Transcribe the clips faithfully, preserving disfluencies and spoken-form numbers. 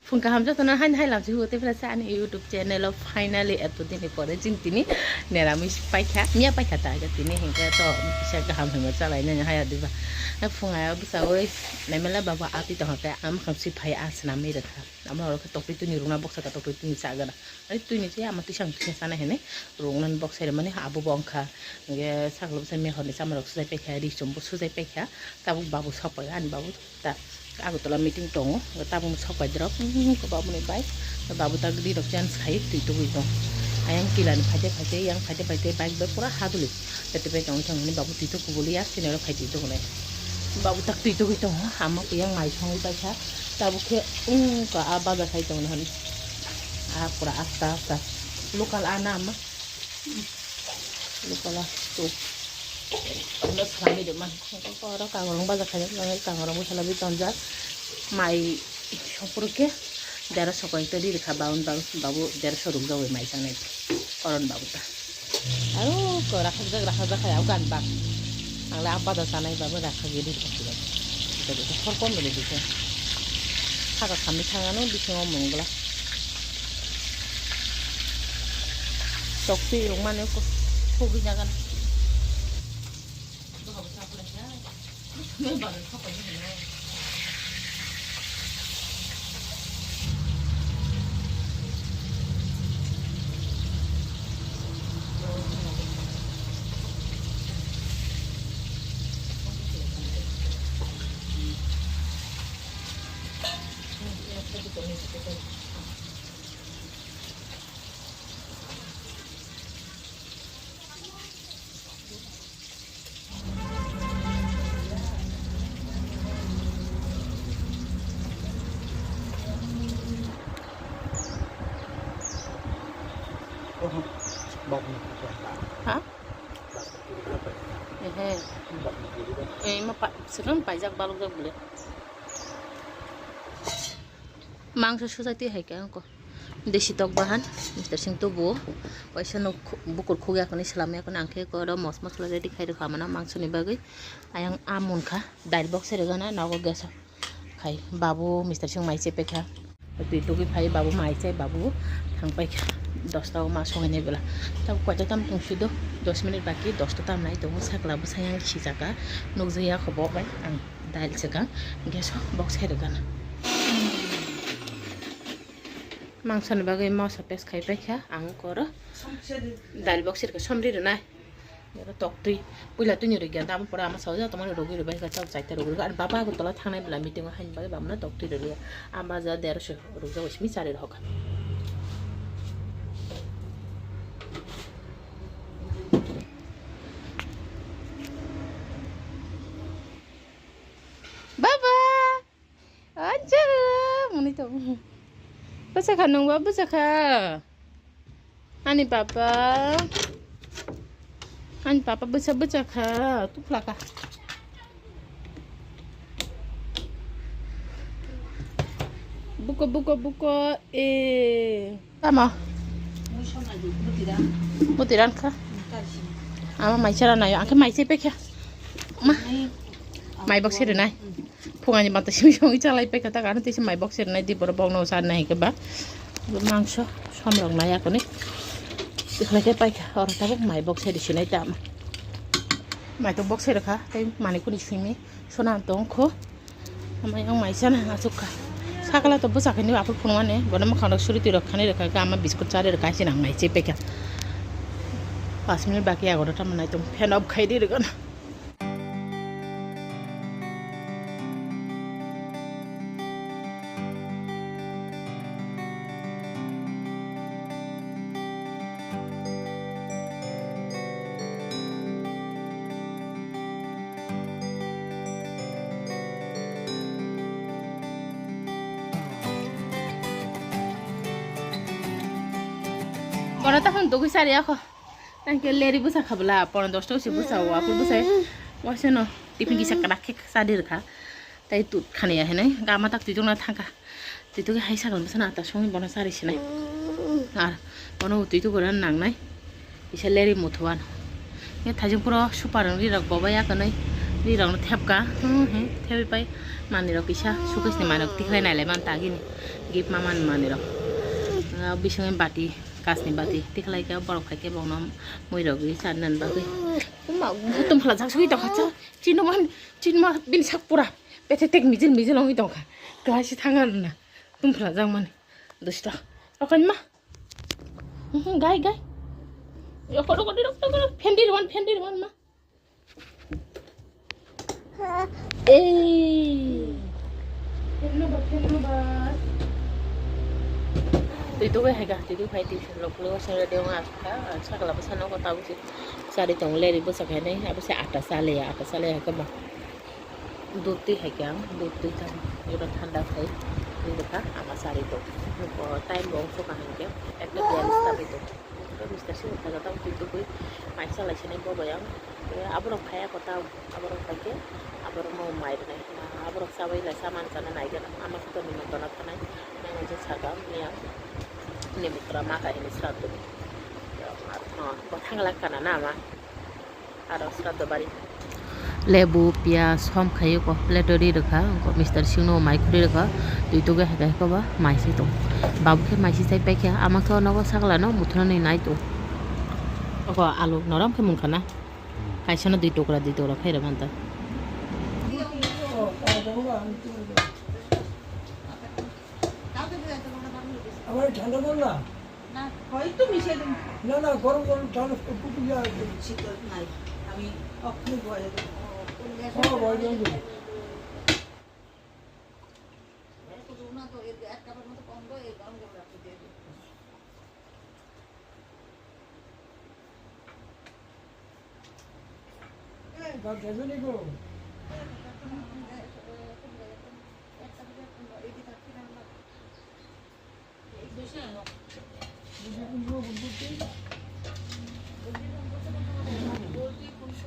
Phung kaham jotono hain hai lamsi huo tei phela sa ani YouTube channel o finally eto dini pore jing tini neramwi paikha, miya paikha ta, tini hinkhe to kisa kaham hwnwi chalainani haya diba. Phung ayang bwsagwi naimala babu atwi tongkha khe ang mwkhang swi phai a swnamwi rwkha. Amo oro khe toktwi twi ni rwna boksa ka toktwi twi ni chagana. Ani twi ni se ama twisang twisang sana hene rwngmani boksa rwmani abo bo wngkha. Hinkhe saklo bwsa mehor ni chamarok sujai paikha, ri chum bo sujai paikha. Tabuk babu sok pai ani babu ta Agartala meeting tongo, tabuk sok pai drop, hmm, ko babu ni bike, babu ta ri rok chance khai twi tugui tong. Ayang kila ni phaide phaide, yang phaide phaide bike bai pura haduli. Tete bai tong tong ni babu twi tug kubuli ya sini ro khai twi tug nai. Babu tak twi tugui tong, ama ko yang mai songwi paikha. Tabuk khe, hmm, ko a baja khai tong nai. A pura asta asta. Local a na ama. Local a tu. Ano salami de man. Ko oro kangorong baja khai tong nai, kangorong bo salami tonjak. Mai songpuru khe dera sokoi to ri rikha baun baun babu dera sorok jagoi mai sanai. Koron babu ta. Aro ko rakhajak rakhajak khai au gan bak. Ang le abada sanai babu rakha giri thok giri. Jadi ko hor kom bele dikhe. Saka sami thangano bisingo mungla. Toksi rungmane ko thogwi nagan. Ha? Ehe. Eh, ma pa, sekarang pajak balok jak bole. Mangso sujai twi hai khe ang ko. Desi tok bahan, Mister Singh tubuo. Waisa no khu-, bukur khugya kani, swlamya kani, ang khe oro mos mosla ready khai rwkha mano mangso ni bagwi. Ayang a munkha, dail box se rwgana, nogo gas o khai. Babu, Mister Singh mai chepekha. Twi tugwi phai, babu mai chai, babu thang paikha. Dosta o ma songnai bwla. Tabuk koita tam tong sudo, dos minute baki, dosta tam nai tongo, sakla bwsayang sijaka, nukjakya kho bo bai ang. Dail swkang, gas o box hai rwgana. Mangso ni bagwi moso paste khai paikha ang koro. Dail box sirkhe somri rwnai. Oro toktwi puila twini rwgya dam pora ama sawi joto mani rwgwi rwbaikha chao chaita rwgwi rwkha. Ani baba Agartala thangnai bwla meeting o haini bagwi bamno toktwi rwliya. Ama ja derosho rwgjago simi chari rwkha. Baba! Acha, muni to. Bwsakha nungba bwsakha. Ani papa. Ani papa bwsa bwsakha. Tuplaka. Buko, buko, buko. Eh. Tamo? Buti ran kha. Ama mai chara nayo, angke mai chai pekha. Ma. Mai box siri nai. Phungani mata simi songi chalai pekha ta kanu tisi mai box siri nai di boro bong no sar nai ke ba. Mangso somrok nai akoni. Ikhlai ke paikha oro tabuk mai box siri sinai ta ama. Mai to box siri kha tei mani kuni simi sona tong kho. Amai ang mai sana asuk kha. Sakala to bwsa khaini apor phunukmani. Bono mwkhang rok suri twi rok khani rwkha khe ama biskut chari rwkha hai se nang mai chai pekha. Pas minute baki agoda tamo nai tong fan off khai di rwgana. Bono takhon dogwi chari akho. Tangke leri bwsa khabla, pon dosta usi bwsa o, apor bwsa. Waisa no, tiffin kisa kadak khe chadi rwkha. Tai tut khani ya hinui, gama tak twi tongna thangkha. Twi tugwi hai sakal bwsano ata songwi bono chari sinai. Ar bono twi tugura nangnai. Kisa leri muthuan. Ye thajing puro super wngwi rok bobai ya kwnwi. Ni rok no thepka, hmm, he, thepi pai manwi rok kisa sukhesni manwi rok tikhlai nailai man ta gini gift ma man manwi rok. Ah, bisingni bati, kasni bati tikhlai kha borok hai khe bongno mui rok ri chan nan bagwi. Uma butum phala jak sugwi tongkha cha, chini man, chini ma bini sak pura pethetek mijil mijil ongwi tongkha. Klai si thang ar na tum phala jak mani. Dusto. Rokan ma. Mhm, gai, gai. Rokon, rokon, rokon, rokon. Fendi rwan, fendi rwan ma. Ei. Twi tugwi hai ga, twi tugwi phai twi lok lok se ready wng asukha, sakla bwsa nogo tabuk se chari tongo leri bwsa khainai, abo se atta chaliya, atta chaliya hai khe ma. Dut twi hai khe ang dut twi tang, joto thanda khai twi bwkha ama chari tong. Time bo wngkha hai khe ekta biyalish tabwi tong. Mister Singh thajak tang twi tugwi mai salai sinai bo bai ang. Aborok phai ako tang, aborok phai khe aborok no mai rwnai. Aborok chabai lai saman chana nai gana ama khe toni montana thanai. Nang je saga miyang nimitra ma kaini sra tuni. Bo thang lak kana na ama. Aro sra dobari. Lebu, piyaj, som khayo ko plate o ri rwkha, wngkha Mister Singh no mai khuri rwkha, twi tugwi hai khe ba mai se tong. Babu khe mai se chai paikha, ama khe o nogo sakla no muthunani nai tong. Oko alu norom khe mungkha na. Kaisa no dui tokra, dui tokra khairok manta. আমার ঠান্ডা জল না? না, হয়তো মিশিয়ে দিন। না, না, গরম গরম ঠান্ডা একটু ইয়ে আছে। শীতল নাই, আমি অক্ষুণ্ণ বয়ে দেবো। হ্যাঁ, বয়ে দেবো। না তো, এই এক কাপের মতো কম দেয়, এই গরম জল রাখতে দিয়ে দিবো। এই, ভাত খাইছো নি গো?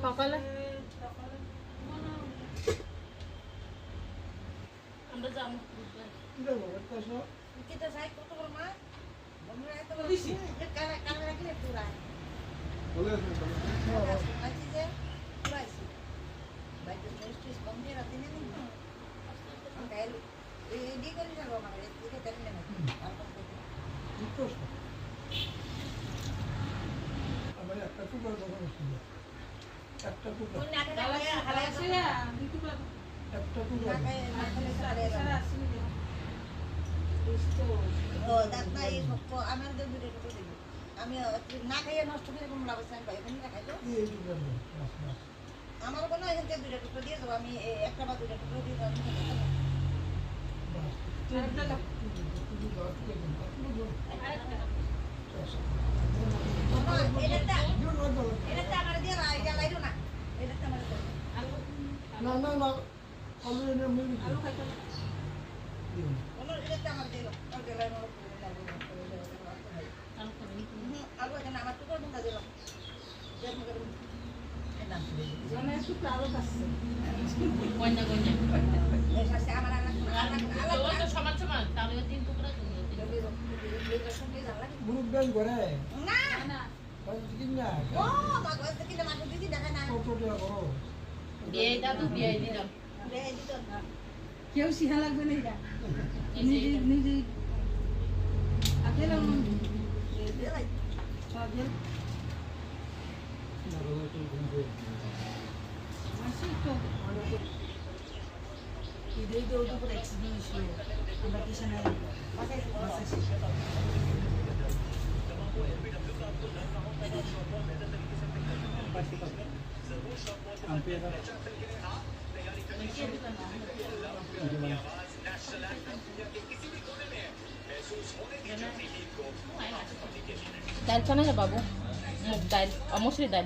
সকালে আমরা যাবো। কিতা চাই কত বড় মা? বন্ধুরা এত বড়। দিছি। এ কালা, কালা রাখলে পুরা। বলে আছে, বলে আছে। আচ্ছা, আচ্ছা, যে পুরা আছে। বাইরে মরিচ টরিচ কম দিয়ে রাখতে নেই নি? গায়ের এই, এই দিয়ে করে না, বাবা, এই দিয়ে করে না। হুম। আর কম করে। ঠিক তো আছে। আমার একটা টুকরো দোকান ছিল। একটা টুকরা। একটা টুকরা। ও, দেখ না, এই সব তো আমার তো দুটো টুকরো দিবি। আমি, আহ, না খাইয়ে নষ্ট করে কোনো লাভ আছে, আমি পাই, এখানে খাই তো। এই টুকরা নেই, বাস, বাস। আমার কোনো এখান থেকে দুটো টুকরো দিয়ে দেবো, আমি এ-, একটা বা দুটো টুকরো দিয়ে দেবো, আমি খেতে পারবো। বাস। আরেকটা দাও। আরেকটা দাও। না, না, না, আলু এনে মুড়ি আলু খাইতো না। আলু খাবে? হুম, আলু এখানে আমার টুকরো টুকরো দিলাম। গরমে একটু আলু খাচ্ছে। কইনা, কইনা। এর সাথে আমার আর এক-, আর এক-, আর এক-, সমান সমান, তাহলে তিন টুকরা তুমি। মুরব্বি করে। না। না। ও, মা, গো, আজকে কিনে মাংস দিদি দেখা না। কত টাকা বড়? বিয়ে দাদু, বিয়ে দিলাম। বিয়ে দিত না। কেউ শিখা লাগবে না এটা। নিজে, নিজে। আগে লাগবে। সব গেল। মাসি তো। Dal chana ya babu? Mug dal, ah, musri dal.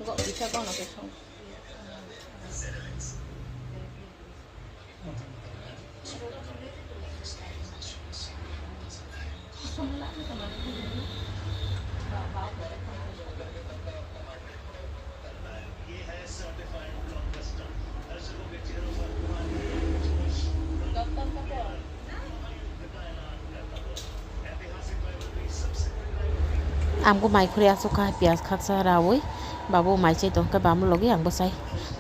Go, bisa go na kesong. Ang bo mai khuri asuk kha, piyaj khaksa rawi, babu mai chai tong khe, bamu logi ang bo chai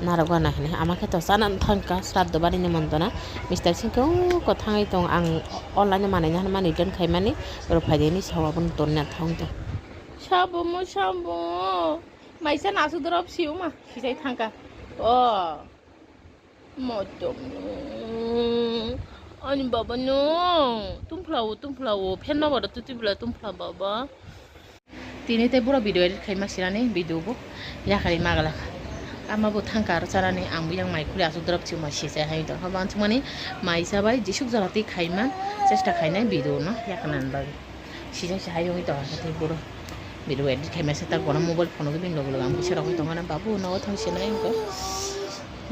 narwkgana hinwi. Ama khe to chana thang kha, sraddho bari nimontona. Mister Singh khe o ko thangwi tong, ang online o manwi nahar mani return khaimani, oro phaidi hinwi sao abono tonna thang tong. Sabo mo sabo, mai chana asuk dorop si uma, si chai thang kha. O. Motom. Ani baba no. Tumphlao, tumphlao. Phen ma bada tuti bla tumphla baba. Tini tei buro video edit khaima sinani video bo. Yakari magala. Ama bo thangka aro charani ang bo yang mai khuli asuk drop chuma sisa hai to. Haba ang chumani mai sabai jisuk jora tei khaiman chesta khainai video no yakana bagwi. Sijak se hai wngwi tongo khe tei buro. Video edit khaima se tak bono mobile phone o bini loge loge ang bisa rogwi tongo na babu nogo thang sinai wngkha.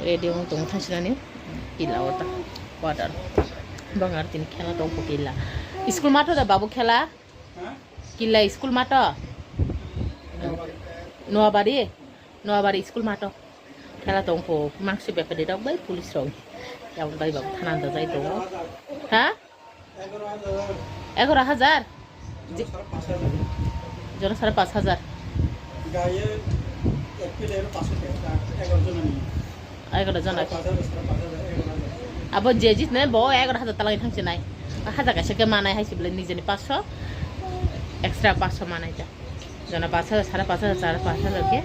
Ready wng tongo thang sinani kila o ta quarter. Bang ar tini khela tong kho kila. School mato da babu khela? Kila school mato? Noabari? Noabari school mato. Khela tong kho mangsi bepari rok bai police rok. Yang bai babu thana da jai tongo. Ha? এগারো হাজার? জি। জনসংখ্যা পাঁচ হাজার। গায়ে এক প্লেয়ারে পাঁচশো টাকা, এগারো জন নিয়ে। এগারো জন আছে। পাঁচ হাজার, সাড়ে পাঁচ হাজার, এগারো হাজার। Abo je jit ne bo এগারো হাজার talangwi thangsinai. Hajar kaisa khe manai hai se bole nijeni পাঁচশো, extra পাঁচশো manai ta. Jona পাঁচ হাজার, সাড়ে পাঁচ হাজার, সাড়ে পাঁচ হাজার khe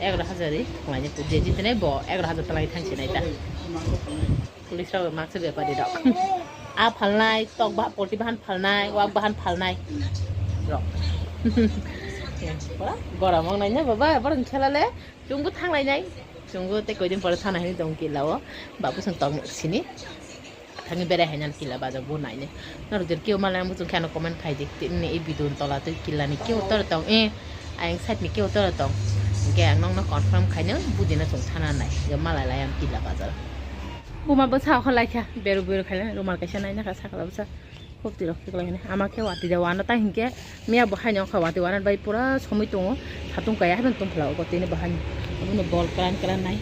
এগারো হাজার ri khlainai je jit ne bo এগারো হাজার talangwi thangsinai ta. Police rok maksa bepari rok. A phalnai, tok ba-, polti bahan phalnai, wak bahan phalnai rok. Borom wng nai na baba, borom khela le chwngbo thang lai nai. Chwngbo tei koidin pore thana hinwi tong kila o. Babu chwng tong sini. Thangwi berai hai nani kila bazar bo nai nai. Norok jer kebo malai ang bo chwng khe ano comment khai di. Tini e video ni tola twi kila ni kebo tora tong e. Ayang side ni kebo tora tong. Hwnkhe ang nokno confirm khaino bujina chwng thana nai. Hwnkhe malai lai ang kila bazar. Buma bwsa okha laikha, beruk beruk khaina rumal kaisa naina kha sakla bwsa. Khopti rok khiklai hwnwi. Ama khe watwi da wana ta hinkhe miya bo haino wngkha watwi wana bai pura somoi tongo. Satung kaya haino tongphla o tini bo haino. Abono bol kran kran nai.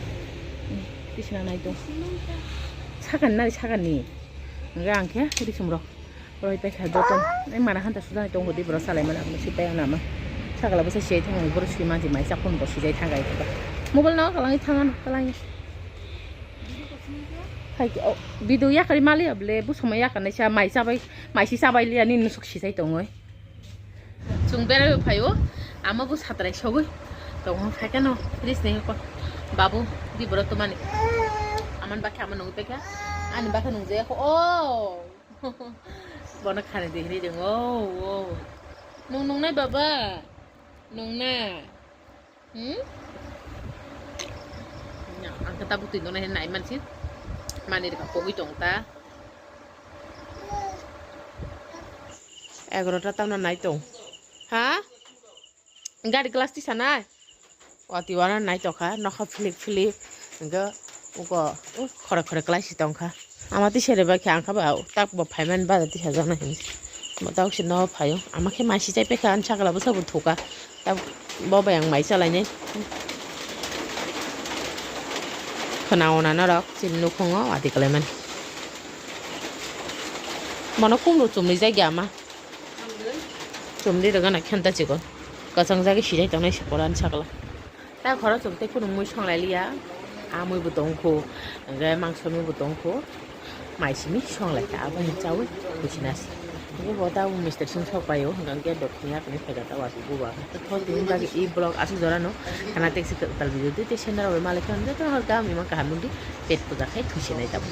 Tisna nai tong. Sakani nari sakani. Hwnkhe ang khe risum rok. Roi paikha joto. Ai mana hanta sujani tongo di bro salai mana abono sipai ana ma. Sakla bwsa siyai thang bro sui manji mai chakun bo sijai thang ai. Mobile no kalangwi thang ano kalangwi. Hai ke, oh, video yakari mali able, bu somoi yakar naisa, mai chabai, mai si chabai liya, ni nusuk si chai tongoi. Chung berai phaio, ama bu satrai sogoi. Tong phai kano, please nei ko. Babu, di bro to mani. Aman bakhe ama nung peka, ani bakhe nung je ko. Oh. Bono khani de hini ding. Oh, oh. Nung nung nai baba. Nung na. Hmm? Ang khe tabuk twi nonai nai mansi. Mani rwkha pogwi tong ta. Egarota tamna nai tong. Ha? Gari glass tisa nai? Wati wana nai tokha, nokha philik philik. Hwnkhe uko, uh, khore khore klai si tongkha. Ama tisa rwbai khe ang kha ba, tak bo phaiman ba tisa jana hinwi. Bo tabuk se nogo phaio. Ama khe mai si chai paikha, ani sakla bwsa bo thuka. Tabuk bo bai ang mai chalainai. Khwna ona norok chini nukhungo wati kwlaimani. Bono kumru chumri jagya ama. Chumri rwgana khenta chikon. Kwchang jagwi sijai tongnai se pora ani sakla. Ta khoro chwng tei khunung mui songlai liya. A mui bo tong kho, hwnkhe mangso mui bo tong kho. Mai simi songlai kha, abo ni chawi buchina se. Hwnkhe bo ta mister song sok pai o, hwnkhe gate rok thwngya tongwi phaikha ta wati buba. Tho tini bagwi e vlog aswk jora no. Khana teksi kwtal video twi tei sendara bai malai khe joto hor kaham ima kaham nungdi pet puja khai thusinai tamo.